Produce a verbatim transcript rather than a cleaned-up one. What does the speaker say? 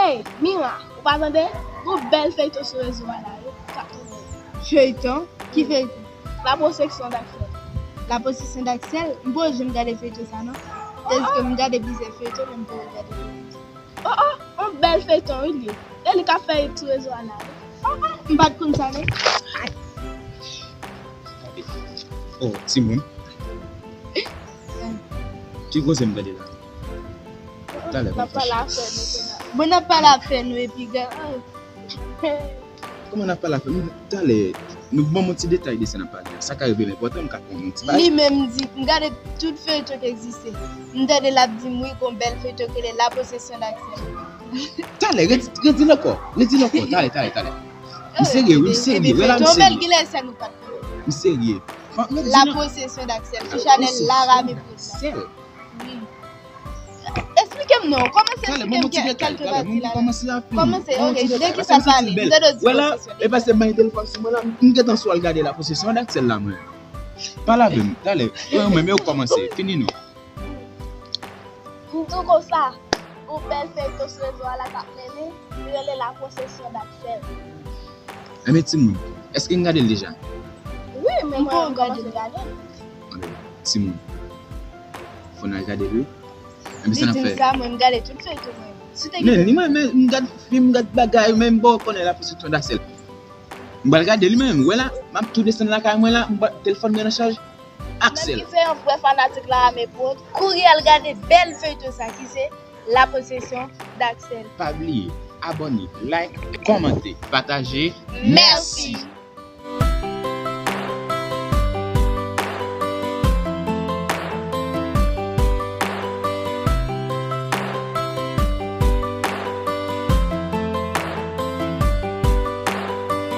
Hey, Mira, ou pa tande? Gon bèl feyton sou rezo a la, wi, k ap tounen. Feyton? Ki feyton? La possession d'Axel. La possession d'Axel? M poko janm gade feyton sa non. Sètadi ke m gade plizyè feyton, men m poko gade feyton sa. Oh, oh, yon bèl feyton, wi, li. E li k ap fè hit sou rezo a la, wi. Oh, oh, m pa t konn sa non. Oh, timoun. Ki koze m tande la? Talè, N ap pale afè nou, Sena. Bon, n ap pale afè nou epi gade. Kòman n ap pale afè nou? Talè, nou ban m yon ti detay de sa n ap pale a. Sa ka rive m enpòtan, m ka konn yon ti bagay. Li menm di, m gade tout feyton ki egziste. M tande l ap di m wi gon bèl feyton ki rele La Possession d'Axel. Talè, redi, redi l ankò. Redi l ankò. Talè, talè, talè. M serye, wi, m serye. Wè la, m Feyton bèl serye. Ki lè sa nou pa t konnen. M serye. Fan, redi La l ankò. Possession d'Axel sou chanèl Lara Mepris la. Sèl. Wi. Eksplike m non, kòmanse Talè, eksplike ban m m yon ti detay. kèlke Talè, ban m pati la. kòmanse rapid. Kòmanse, Ban m yon ok, ti de detay. ki Pase sa m santi pale? l M bèl. tande w di Wè la, possession e pase m bay telefòn sou mwen la, m gen tan sou al gade La Possession d'Axel la, mwen. Pale avè m, talè. Wè, mwen, men yo kòmanse. Fini non. M di w konsa, yon bèl feyton sou rezo a la k ap mennen, li rele La Possession d'Axel. Enben, timoun, èske n gade l deja? Wi, men mwen menm m kòmanse gade l. Enben, timoun, fò n al gade l, wi. Enben, Li sa n ap di m fè. Sa, mwen m gade tout feyton mwen. Si te Men, gen li mwen, men, m gade fim, m gade bagay, men m ba w konnen La Possession d'Axel. M pral gade li menm, wè la, m ap tou desann lakay mwen la, m ba telefòn mwen nan chaj. Aksèl. Nèg ki se yon vrè fanatik Lara Mepris. Kouri al gade bèl feyton sa ki se La Possession d'Axel. Pa bliye, abòne, like, kòmante, pataje. Mèsi.